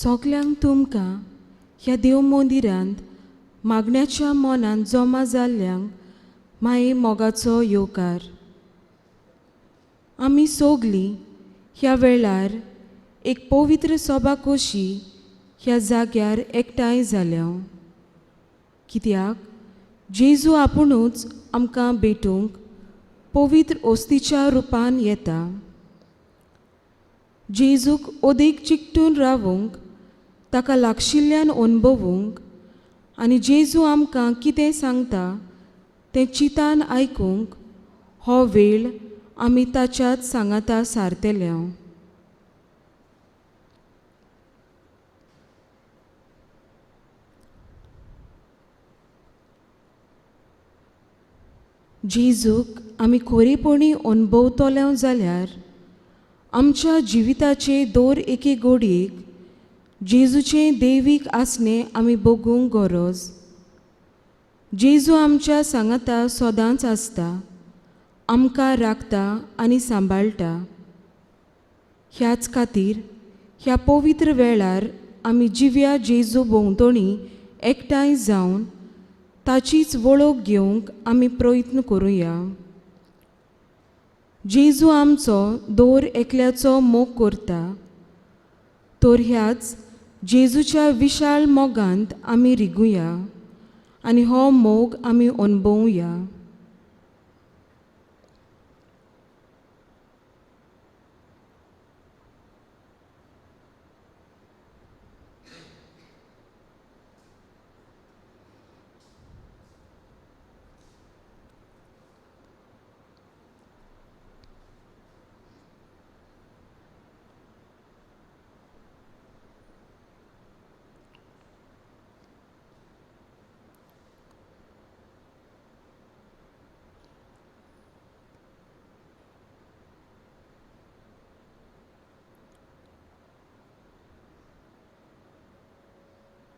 सगल्यांक तुमकां ह्या देव मंदिरांत मागण्याच्या मनान जमा जाल्ल्यांक माये मोगाचो येवकार. आमी सगलीं ह्या वेळार एक पवित्र सभा कशी ह्या जाग्यार एकठांय जाल्या, कित्याक जेजू आपुणूच आमकां भेटूंक पवित्र ओस्तीच्या रुपान येता. जेजूक ओदीक चिकटून रावूंक, ताका लागशिल्ल्यान अणभवूंक आनी जेजू आमकां कितें सांगता तें चिंतान आयकूंक हो वेळ आमी ताच्याच सांगाता सारतले. जेजूक आमी खरेपणी अणभवतले जाल्यार आमच्या जिविताचे दर एके गोडयेक जेजूचें देवीक आसणें आमी बगूंक गरज. जेजू आमच्या सांगाता सदांच आसता, आमकां राखता आनी सांबाळटा. ह्याच खातीर ह्या पवित्र वेळार आमी जिव्या जेजू भोंवतणी एकठांय जावन ताचीच वळख घेवंक आमी प्रयत्न करुया. जेजू आमचो दर एकल्याचो मोग करता, तर ह्याच जेजूच्या विशाल मोगांत आमी रिगुया आनी हो मोग आमी अणभवया.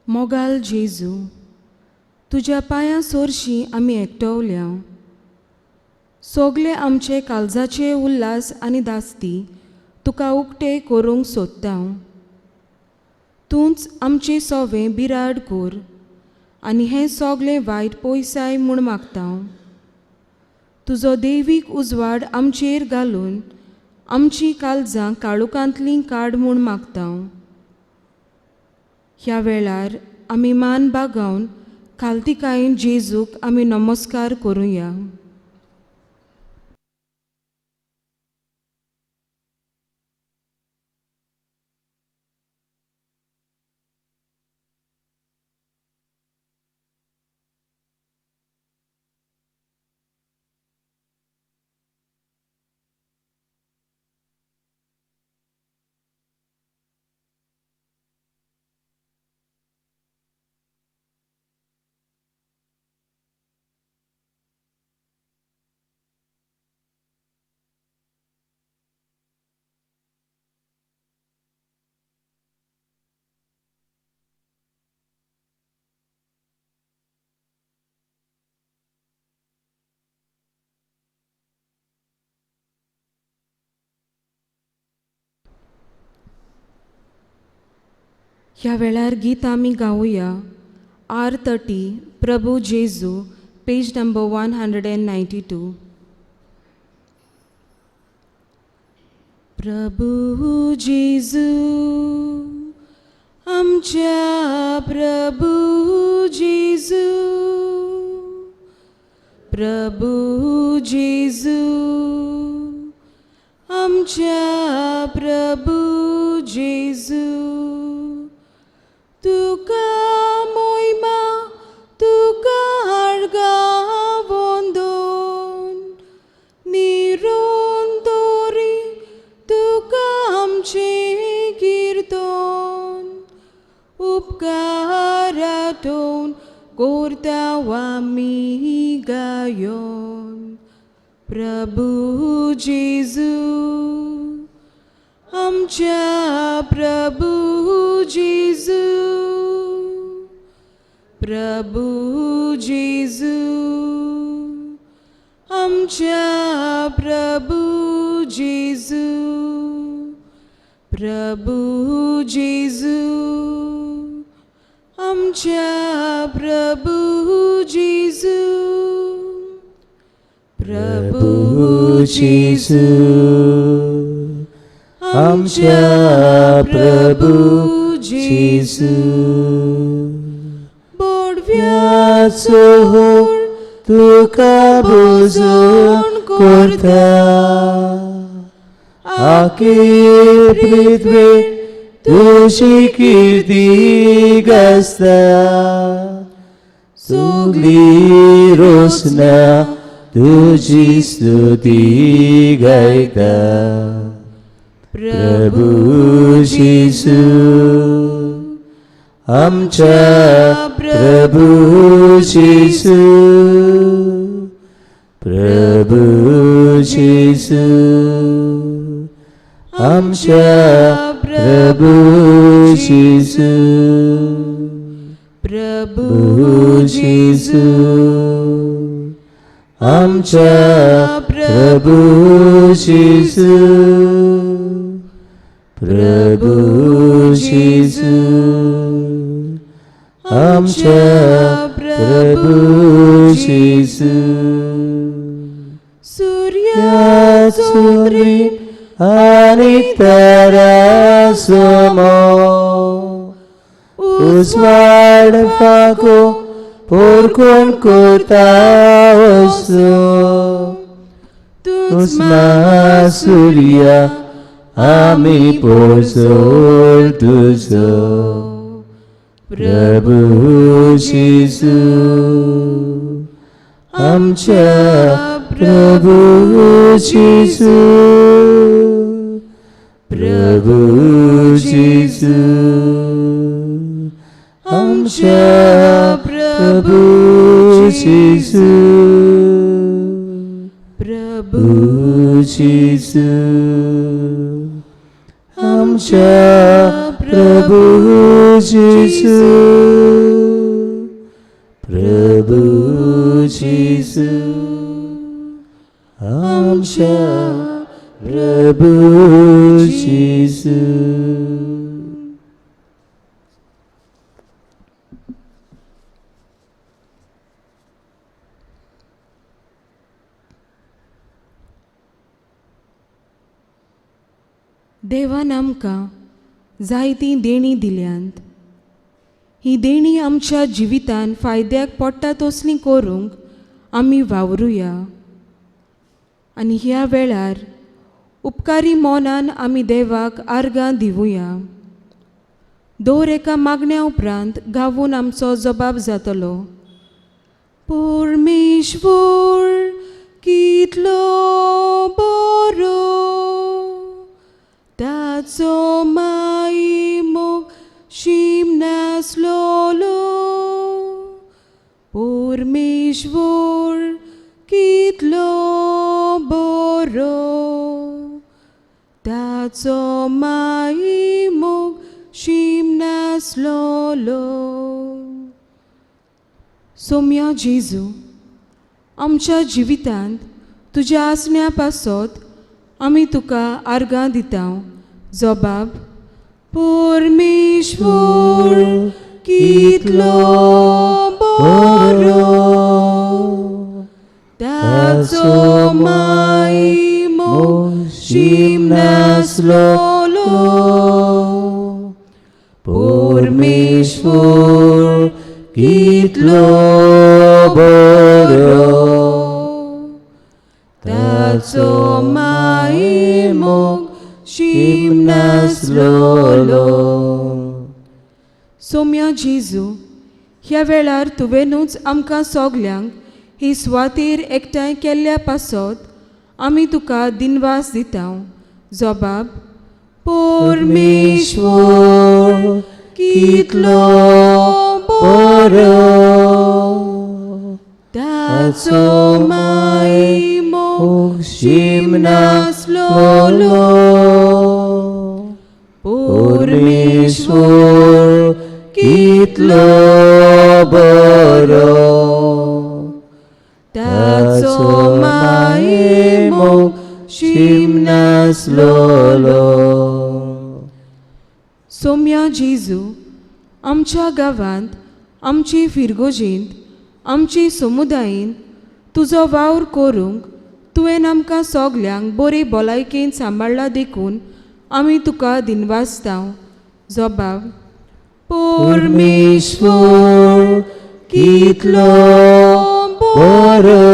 मोगाल जेजू, तुज्या पांयां सोरशीं आमी एकटवल्या. सगले आमचे काळजाचे उल्हास आनी दास्ती तुका उक्ते करूंक सोदता. तूंच आमचे सोवे बिराड कर आनी हें सगलें वायट पयसाय म्हूण मागता. तुजो देवीक उजवाड आमचेर घालून आमची काळजां काळुकांतलीं काड म्हूण मागता. ह्या वेळार आमी मान बागावन खालतिकायेन जेजूक आमी नमस्कार करुया. ह्या वेळार गीत आमी गावया. R30 Prabhu Jesu, page number 192. Prabhu Jesu आमच्या प्रभू जेजू, प्रभू जेजू आमच्या प्रभू जेजू. तुका मोयमा तुका हाडगा वंदोन निरोंतोरी तुका आमचें कीर्तन उपकारातून करता आमी गायोन. प्रभू जेजू आमच्या प्रभू जेजू, प्रभू जेजू आमच्या प्रभू जेजू. प्रभू जेजू आमच्या प्रभू जेजू प्रभू जेजू आमच्या प्रभू जेजू बोडव्याचो तुका बोजून करता आखे पृथ्वी तुजी कीर्ती गाजता सगळी रोसना तुजी स्तुती गायता प्रभू जेजू आमच्या प्रभू जेजू प्रभू जेजू आमच्या प्रभू जेजू प्रभू जेजू आमच्या प्रभू जेजू प्रभू जेजू आमच्या प्रभू जेजू सूर्याचो आनी ताराचो उजवाड फाको पोरकोण करता वसो तूच उस्मा सूर्या आमी पोजोल तुजो प्रभू जेजू आमच्या प्रभू जेजू प्रभू जेजू आमच्या प्रभू जेजू प्रभू जेजू आमच्या प्रभू जेजू प्रभू जेजू आमच्या प्रभू जेजू. देवान आमकां जायतीं देणीं दिल्यांत. ही देणीं आमच्या जिवितान फायद्याक पडटा तसलीं करूंक आमी वावरुया आनी ह्या वेळार उपकारी मनान आमी देवाक आर्गां दिवया. दर एका मागण्या उपरांत गावून आमचो जबाब जातलो. परमेश्वर कितलो बरो ताचो माई मोग शीम नासलोलो. परमेश्वर कितलो बरो ताचो माई मोग शीम नासलोलो. सोम्या जेजू आमच्या जिवितांत तुज्या आसण्या पासत आमी तुका आर्गां दिता. जबाब परमेश्वर कितलो बरो ताचो माई मोग शीम नासलोलो. परमेश्वर कितलो बरो ताचो माई मोग शीम नासलोलो. सोम्या जेजू ह्या वेळार तुवेंनूच आमकां सगल्यांक ही सुवातेर एकठांय केल्ल्या पासत आमी तुका दिनवास दिता. जबाब परमेश्वर कितलो बरो ताचो माई मोग शीम नासलोलो. परमेश्वर कितलो बरो ताचो माई मोग शीम नासलोलो. आमच्या गांवांत, आमचे फिरगोजेंत, आमचे समुदायेंत तुजो वावर करूंक तुवें आमकां सोगल्यांक बरे भलायकेन सांबाळ्ळा देखून आमी तुका दिनवासता. जबाब परमेश्वर कितलो बरो,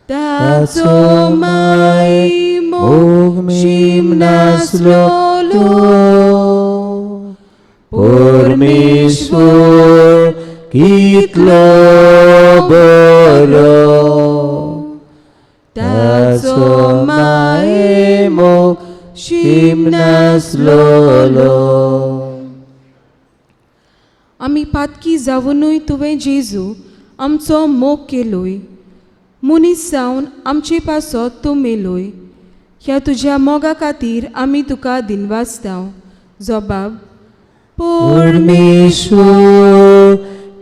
ताचो माय मोग नासलो. परमेश्वर कितलो बरो, ताचो माय मोग शीम नासलोलो. आमी पातकी जावनूय तुवें जेजू आमचो मोग केलोय. मनीस जावन आमचे पासत तूं मेलोय. ह्या तुज्या मोगा खातीर आमी तुका दिनवासता. जबाब परमेश्वर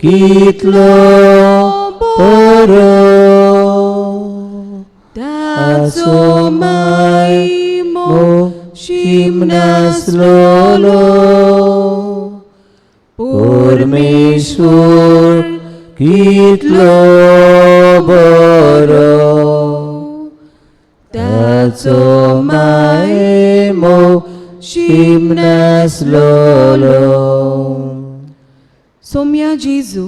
कितलो बरो, ताचो माय मोग शीम नासलोलो. परमेश्वर कितलो बरो, ताचो माय मोग शीम नासलोलो. सोम्या जेजू,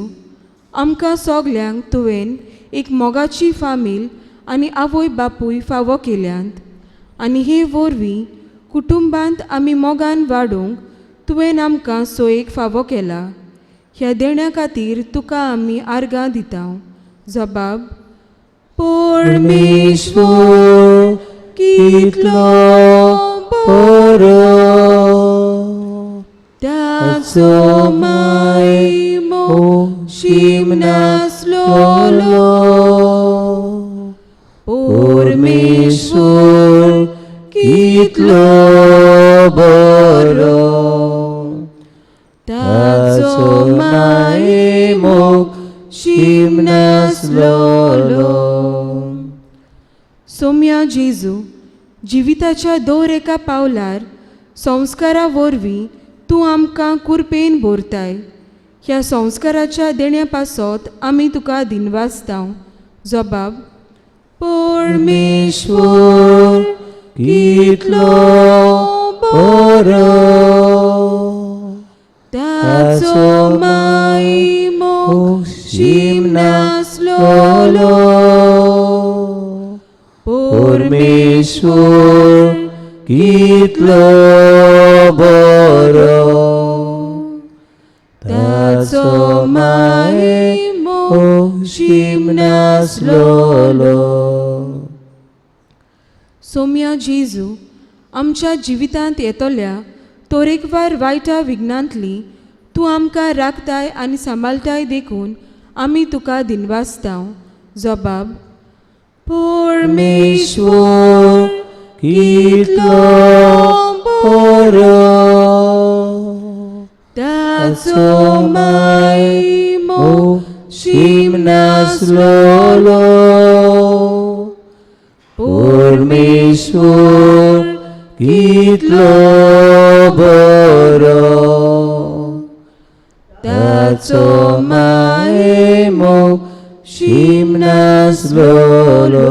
आमकां सोगल्यांक तुवें एक मोगाची फामील आनी आवय बापूय फावो केल्यांत आनी हे वरवीं कुटुंबांत आमी मोगान वाडोवंक तुवें आमकां सोयेक फावो केला. ह्या देण्या खातीर तुका आमी आर्गां दिता. जबाब परमेश्वर कितलो बरो, ताचो माय मोग शीम नासलोलो. परमेश्वर कितलो बरो, ताचो माय मोग शीम नासलोलो. सोम्या जेजू, जिविताच्या दर एका पावलार संस्कारा वरवीं तूं आमकां कुरपेन भरताय. ह्या संस्काराच्या देण्या पासत आमी तुका दिनवासता. जबाब परमेश्वर कितलो बरो, ताचो माय मोग शीम नासलोलो. परमेश्वर कितलो बरो, ताचो माय मोग शीम नासलोलो. सोम्या जेजू, आमच्या जिवितांत येतल्या तरेकवार वायटा विघ्नांतली तूं आमकां राखताय आनी सांबाळटाय देखून आमी तुका दिनवासता. जबाब परमेश्वर कितलो बरो, ताचो माय मोग शीम नासलोलो. परमेश्वर कितलो बरो, ताचो माय मोग शीम नासलोलो.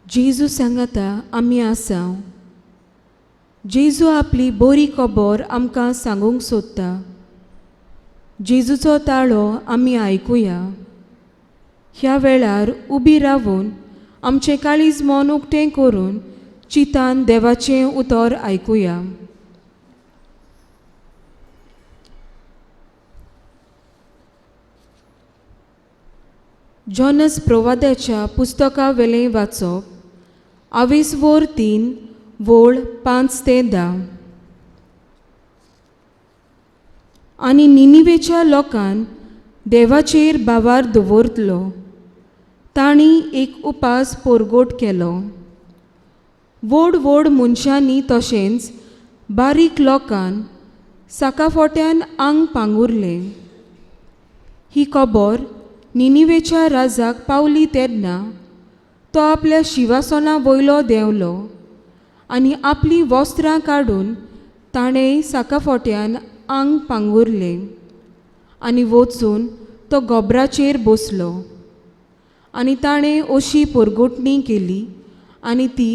जेजू सांगाता आमी आसा. जेजू आपली बरी खबर आमकां सांगूंक सोदता. जेजूचो ताळो आमी आयकुया. ह्या वेळार उबी रावून आमचें काळीज मन उक्तें करून चिंतान देवाचें उतर आयकुया. जॉनस प्रवादाच्या पुस्तका वेलें वाचप आवीस 3 वोळ 5 ते 10. आनी निनिवेच्या लोकान देवाचेर भावार दवरतलो. तांणी एक उपास पोरगोट केलो. व्हड व्हड मनशांनी तशेंच बारीक लोकान साकाफोट्यान आंग पांगुरलें. ही खबर निनिवेच्या राजाक पावली तेन्ना तो आपल्या शिवासना वयलो देंवलो आनी आपलीं वस्त्रां काडून ताणें साकाफोट्यान आंग पांगुरलें आनी वचून तो गोबराचेर बसलो आनी ताणें अशी पोरगोटणी केली आनी ती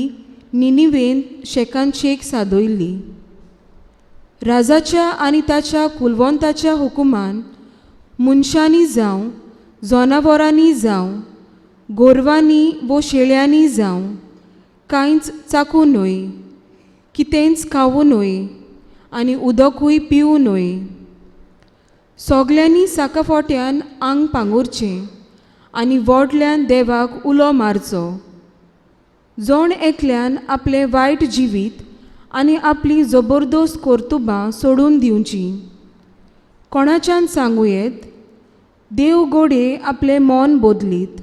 निनिवेन शेकान शेक सादयली. राजाच्या आनी ताच्या कुलवंताच्या हुकुमान मनशांनी जावं जनावरांनी जावं गोरवांनी वो शेळ्यांनी जावं कांयच चाकू न्हय, कितेंच खावूं न्हय आनी उदकूय पिवूं न्हय. सगल्यांनी साकाफोट्यान आंग पांगुरचें आनी व्हडल्यान देवाक उलो मारचो. जण एकल्यान आपलें वायट जिवीत आनी आपली जबरदस्त कर्तुबां सोडून दिवची. कोणाच्यान सांगूं येत, देव गोडये आपलें मन बदलीत,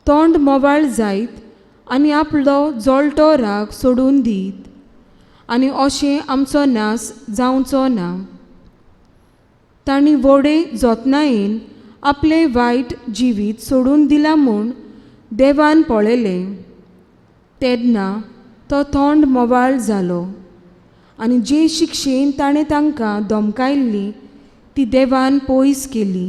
तोंड मोवाळ जायत आनी आपलो जळटो राग सोडून दीत आनी अशें आमचो नास जावचो ना. तांणी व्हडे जतनायेन आपलें वायट जिवीत सोडून दिलां म्हूण देवान पळयलें तेन्ना तो थोंड मोवाळ जालो आनी जे शिक्षेन ताणें तांकां धमकायल्ली ती देवान पयस केली.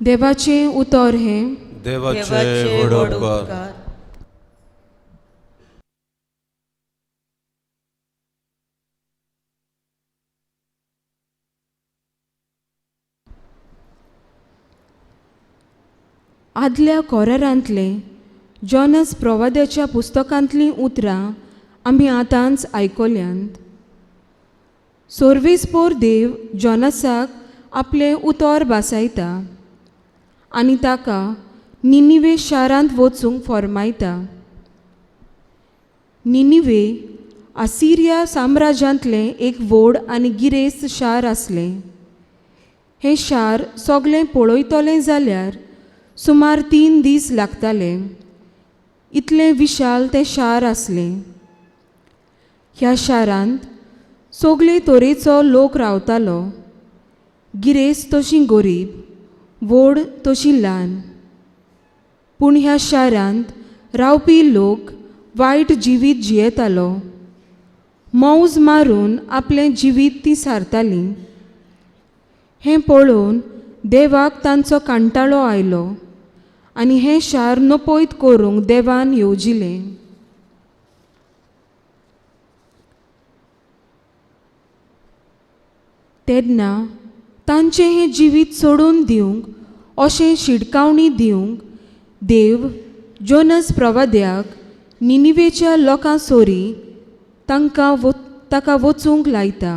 देवाचें उतर हें. देवाचे व्हड उपकार. आदल्या कोरारांतले जॉनस प्रवाद्याच्या पुस्तकांतलीं उतरां आमी आतांच आयकल्यांत. सोर्वेस्पोर देव जॉनसाक आपलें उतर भासायता आनी ताका निनिवे शारांत वचूंक फॉर्मायता. निनिवे आसिरिया साम्राज्यांतलें एक व्हड आनी गिरेस्त शार आसलें. हें शार सगळें पळयतलें जाल्यार सुमार 3 दीस लागताले, इतलें विशाल तें शार आसलें. ह्या शारांत सगळे तरेचो लोक रावतालो, गिरेस्त तशी गरीब, व्हड तशी ल्हान. पूण ह्या शारांत रावपी लोक वायट जिवीत जियेतालो, मौज मारून आपलें जिवीत ती सारतालीं. हें पळोवन देवाक तांचो कांटाळो आयलो आनी हें शार नपयत करूंक देवान येवजिलें. तेन्ना तांचें हें जिवीत सोडून दिवंक अशें शिडकावणी दिवंक देव जोनस प्रवाद्याक निनिवेच्या लोकां सोरी तांकां ताका वचूंक लायता.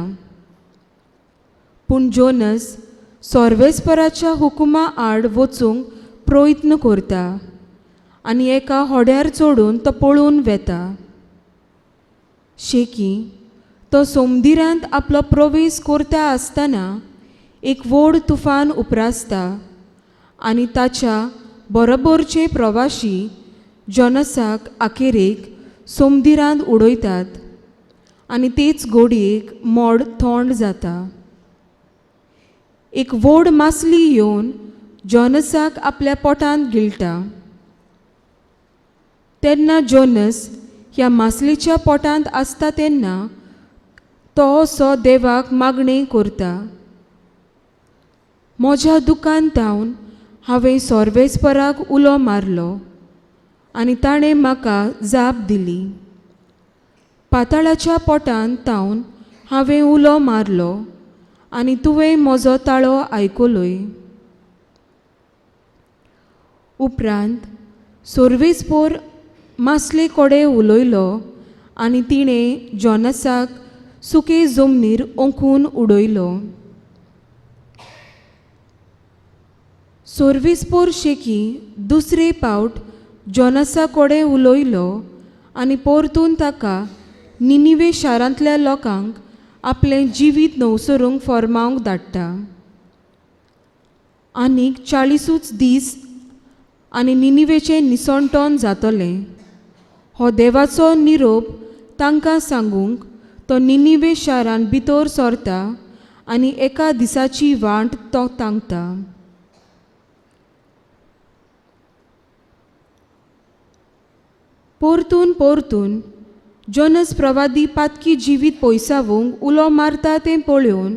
पूण जोनस सोर्वेस्पराच्या हुकुमा आड वचूंक प्रयत्न करता आनी एका होड्यार चडून तो पळून वेता. शेकी तो सोमदिरांत आपलो प्रवेश करता आसतना एक व्हड तुफान उप्रासता आनी ताच्या बरोबरचे प्रवाशी जॉनसाक अखेरेक सोमदिरांत उडयतात आनी तेच गोडयेक मोड थोंड जाता. एक व्हड मासली येवन जॉनसाक आपल्या पोटांत गिळटा. तेन्ना जोनस ह्या मासलेच्या पोटांत आसता तेन्ना तो असो देवाक मागणें करता, म्हज्या दुकान तावन हांवें सोर्वेस्पराक उलो मारलो आनी ताणें म्हाका जाप दिली. पाताळाच्या पोटांत तावन हांवें उलो मारलो आनी तुवें म्हजो ताळो आयकलोय. उपरांत सोर्वेस्पोर मासले कडेन उलयलो आनी तिणें जॉनसाक सुके जमनीर ओंकून उडयलो. सोर्वेस्पोर शेकी दुसरे पावट जॉनसा कडेन उलयलो आनी परतून ताका निनिवे शारांतल्या लोकांक आपलें जिवीत नवसरूंक फॉर्मावंक धाडटा. आनीक 40 दीस आनी निनिवेचें निसणटोन जातलें हो देवाचो निरोप तांकां सांगूंक तो निनिवे शारांत भितर सरता आनी एका दिसाची वांट तो तांगता. परतून परतून जोनस प्रवादी पातकी जिवीत पयसावूंक उलो मारता तें पळोवन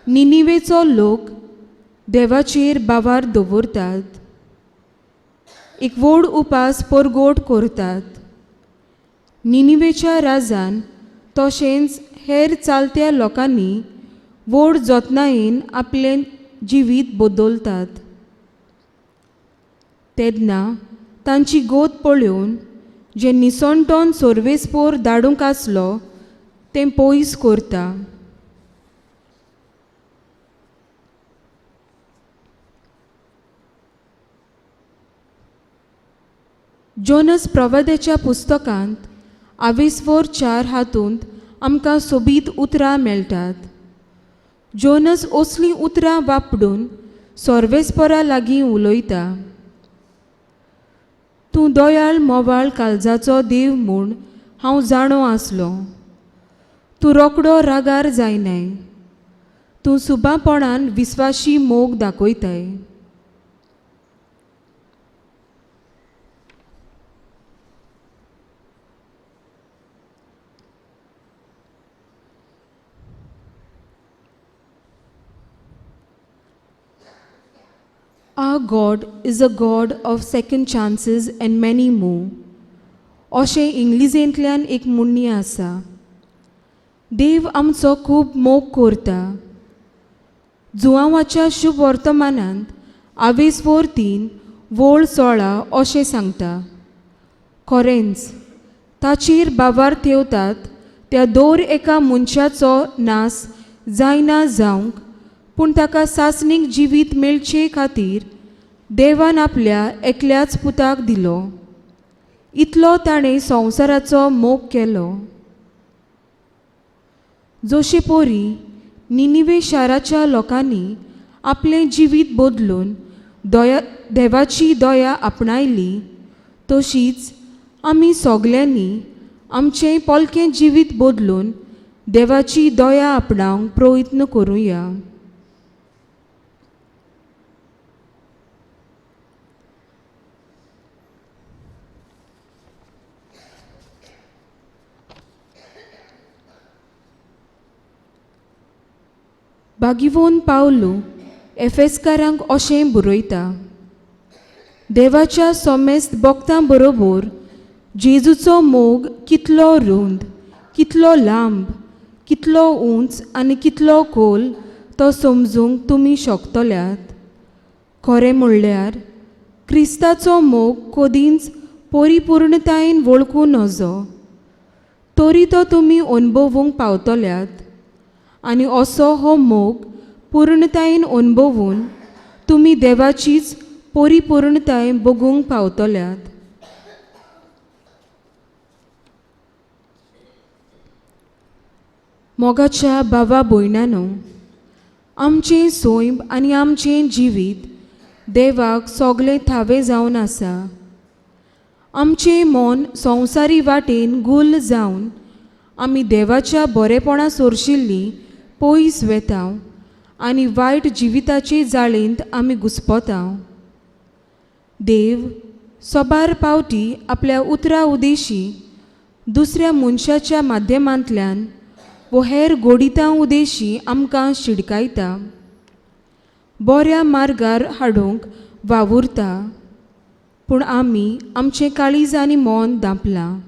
निनिवेचो लोक देवाचेर बावार दवरतात, एक व्हड उपास परगोट करतात. निनिवेच्या राजान तशेंच हेर चालत्या लोकांनी व्हड जतनायेन आपलें जिवीत बदलतात. तेन्ना तांची गोत पळोवन जे निसणटोन सोर्वेस्पोर धाडूंक आसलो तें पयस करता. जोनस प्रवाद्याच्या पुस्तकांत आवेस्वोर 4 हातूंत आमकां सोबीत उतरां मेळटात. जोनस असलीं उतरां वापरून सोर्वेस्पोरा लागीं उलयता. तूं दयाळ मोवाळ काळजाचो देव म्हूण हांव जाणो आसलो. तूं रोकडो रागार जायनाय. तूं सुबापणान विस्वाशी मोग दाखयताय. Our God is a God of second chances and many more. अशें इंग्लिजेंतल्यान एक म्हणणी आसा. देव आमचो खूब मोग करता. जुआंवाच्या शुभ वर्तमानांत आवेस्वोर 3 वोळ 16 अशें सांगता. खरेंच ताचेर बावार थेवतात त्या दर एका मनशाचो नास जायना जावंक, पूण ताका सासणीक जिवीत मेळचे खातीर देवान आपल्या एकल्याच पुताक दिलो. इतलो ताणें संवसाराचो मोग केलो. जोशे पोरी निनिवे शाराच्या लोकांनी आपलें जिवीत बदलून दया देवाची दया आपणायली, तशीच आमी सगल्यांनी आमचें पोलकें जिवीत बदलून देवाची दया आपणावंक प्रयत्न करुया. बागिवोन पावलू एफेस्कारांक अशें बरयता, देवाच्या सोमेस्त भक्तां बरोबर जेजूचो मोग कितलो रुंद, कितलो लांब, कितलो उंच आनी कितलो खोल तो समजूंक तुमी शकतल्यात. खरें म्हणल्यार क्रिस्ताचो मोग कदींच परिपूर्णतायेन वळखूं नजो, तरी तो तुमी अणभवूंक पावतल्यात आनी असो हो मोग पूर्णतायेन अणभवून तुमी देवाचीच परिपूर्णताय बगूंक पावतल्यात. मोगाच्या बाबा भयणानो, आमचें सैम आनी आमचें जिवीत देवाक सगळें थावें जावन आसा. आमचें मन संवसारी वाटेन गुल्ल जावन आमी देवाच्या बरेपणा सोरशिल्लीं पयस वेता आनी वायट जिविताचे जाळेंत आमी घुस्पता. देव सोबार पावटी आपल्या उतरा उदेशी दुसऱ्या मनशाच्या माध्यमांतल्यान वो हेर गोडितां उदेशी आमकां शिडकायता, बऱ्या मार्गार हाडूंक वावुरता, पूण आमी आमचें काळीज आनी मन दांपलां,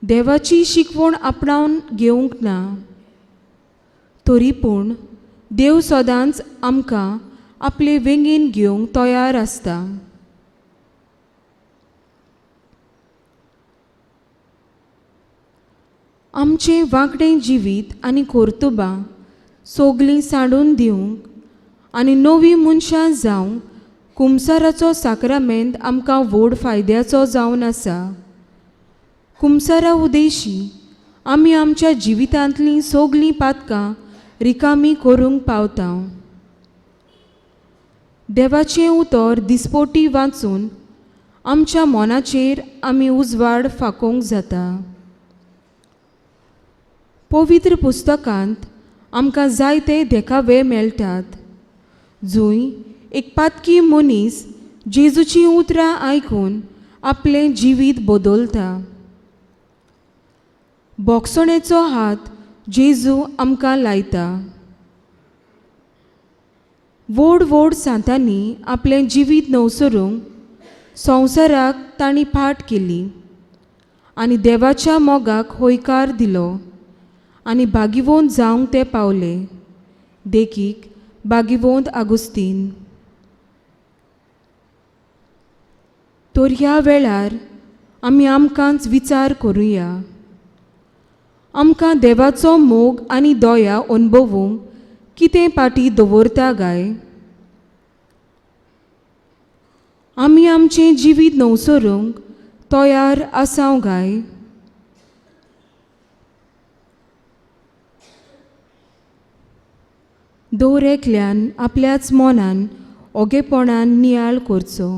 देवाची शिकवण आपणावन घेवंक ना. तरी पूण देव सदांच आमकां आपले वेंगेन घेवंक तयार आसता. आमचें वांकडें जिवीत आनी कर्तुबां सगलीं सांडून दिवंक आनी नवीं मनशां जावंक कुमसाराचो साक्रामेंत आमकां व्हड फायद्याचो जावन आसा. कुमसारा उदेशी आमी आमच्या जिवितांतलीं सगलीं पातकां रिकामी करूंक पावता. देवाचें उतर दिसपोटी वाचून आमच्या मनाचेर आमी उजवाड फाकोवंक जाता. पवित्र पुस्तकांत आमकां जायते देखावे मेळटात, जंय एक पातकी मनीस जेजूचीं उतरां आयकून आपलें जिवीत बदलता. बोगसणेचो हात जेजू आमकां लायता. व्हड व्हड सांतांनी आपलें जिवीत नवसरूंक संवसाराक तांणी फाट केली आनी देवाच्या मोगाक हयकार दिलो आनी भागिवंत जावंक ते पावले. देखीक भागिवंत आगुस्तीन. तर ह्या वेळार आमी आमकांच विचार करुया. आमकां देवाचो मोग आनी दया अणभवूंक कितें पाटी दवरता गाय? आमी आमचें जिवीत नवसरूंक तयार आसाव गाय? दर एकल्यान आपल्याच मनान ओगेपणान नियाळ करचो.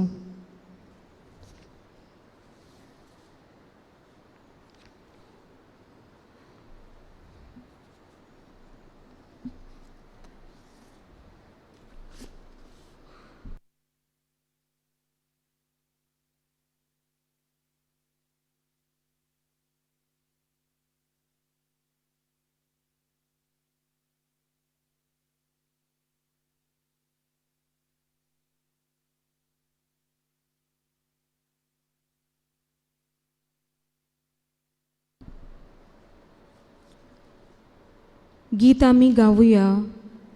गीत आमी गावया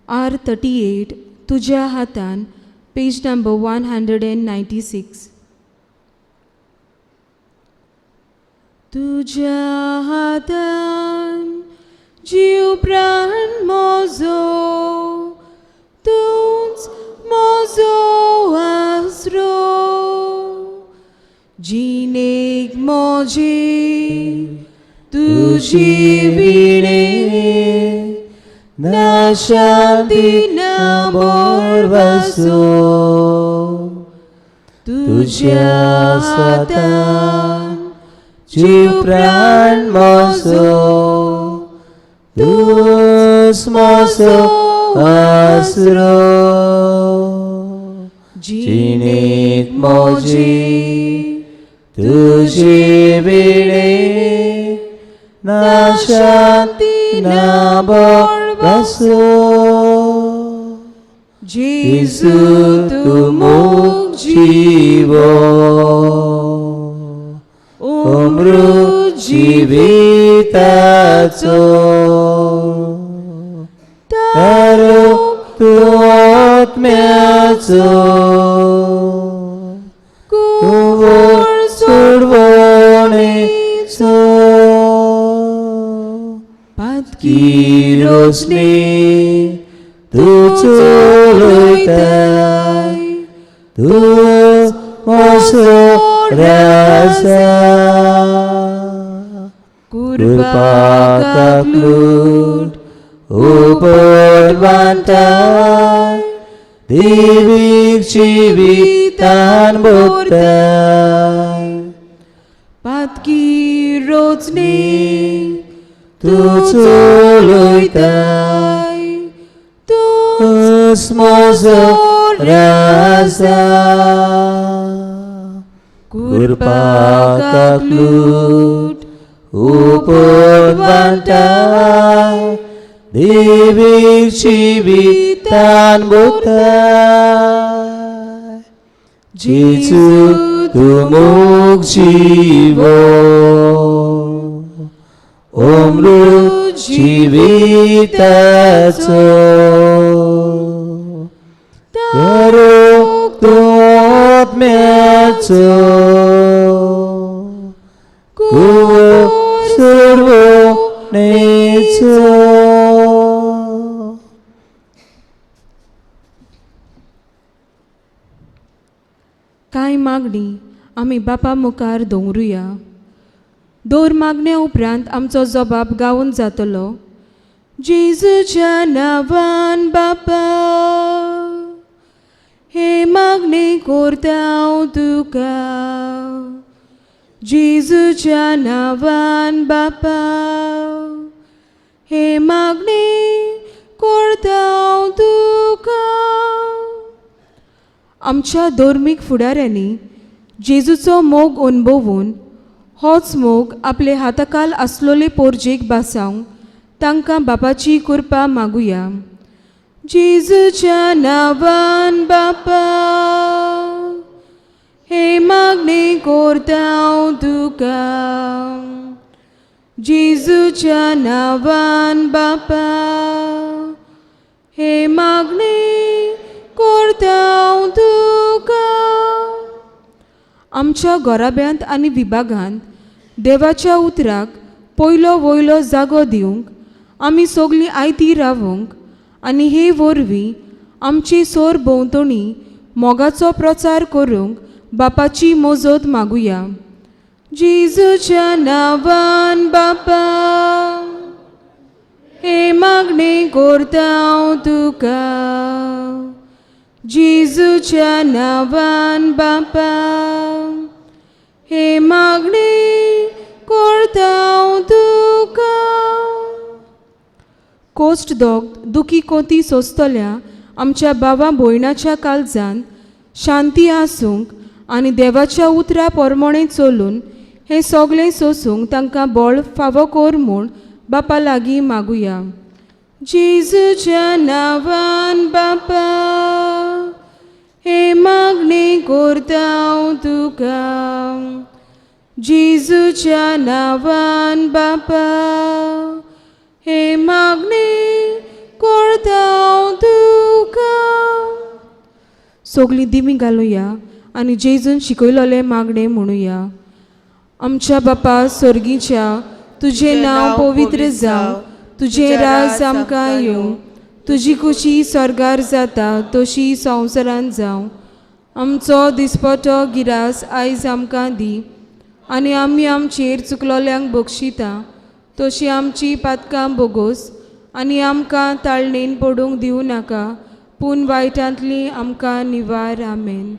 R38 तुज्या हातान, पेज नंबर 196. तुज्या हातान जीव प्राण मोजो, तूंच मोजो आसरो, जिणेक मोजे तुजी विणे ना शांती ना बोरवसो, तुज्या हातान जीव प्राण मोजो, तूंच मोजो आसरो, जिणेक मोजी तुजी विणे ना शांती ना बोरवसो, जेजू तूं मोग जिवो, अमृत जिविताचो, तारो तूं आत्म्याचो, कुंवर सोडवणेचो, पातकी रोसणी तूं चलयताय, तूं मोसो राजा, कृपा काकलूट उपट बांदताय, देवीक जिवितान भोगताय, पातकी रोचणी तूं चलयताय, तूंच मोजो राजा, कृपा काकलूट उपट बांदताय, देवीक जिवितान भोगताय, जेजू तूं मोग जिवो, अमृत जिविताचो, तारो तूं आत्म्याचो, कुंवर सोडवणेचो. कांय मागणी आमी बापा मुखार दवरुया. दर मागण्या उपरांत आमचो जबाब गावन जातलो. जेजूच्या नांवान बापा हे मागणी करता हांव तुका, जेजूच्या नांवान बापा हे मागणी कोरता तुका. आमच्या धर्मीक फुडाऱ्यांनी जेजूचो मोग अणभवून होच मोग आपले हाताकाल आसलोले पोरजेक बासावंक तांकां बापाची कृपा मागुया. जेजूच्या नांवान बापा हे मागणें कोरता हांव तुका. जेजूच्या नांवान बापा हे मागणें कोरता हांव तुका. आमच्या घराब्यांत आनी विभागांत देवाच्या उतराक पयलो वयलो जागो दिवंक आमी सगळीं आयती रावूंक आनी हे वरवीं आमची सोर भोंवतणी मोगाचो प्रचार करूंक बापाची मजत मागुया. जेजूच्या नांवान बापा हे मागणें कोरता हांव तुका. जेजूच्या नांवान बापा हे मागणें कोरता हांव तुका. कोस्ट दोग दुखी कोती सोंसतल्या आमच्या बाबा भयणाच्या काळजान शांती आसूंक आनी देवाच्या उतरा पोरमोणें चलून हें सगळें सोंसूंक तांकां बळ फावो कर म्हूण बापा लागीं मागुया. जेजूच्या नांवान बापा हे मागणें कोरता हांव तुका. जेजूच्या नांवान बापा हे मागणें कोरता हांव तुका. सगळीं दिमी घालुया आनी जेजून शिकयलोलें मागणें म्हणुया. आमच्या बापा सर्गीच्या तुजें नांव पवित्र जावं, तुजें राज आमकां येवं, तुजी खुशी स्वर्गार जाता तशी संवसारांत जावं. आमचो दिसपटो गिरास आयज आमकां दी आनी आमी आमचेर चुकलोल्यांक बक्षिता तशी आमची पातकां बोगोस आनी आमकां ताळणेन पडूंक दिवं नाका, पूण वायटांतली आमकां निवार. आमेन.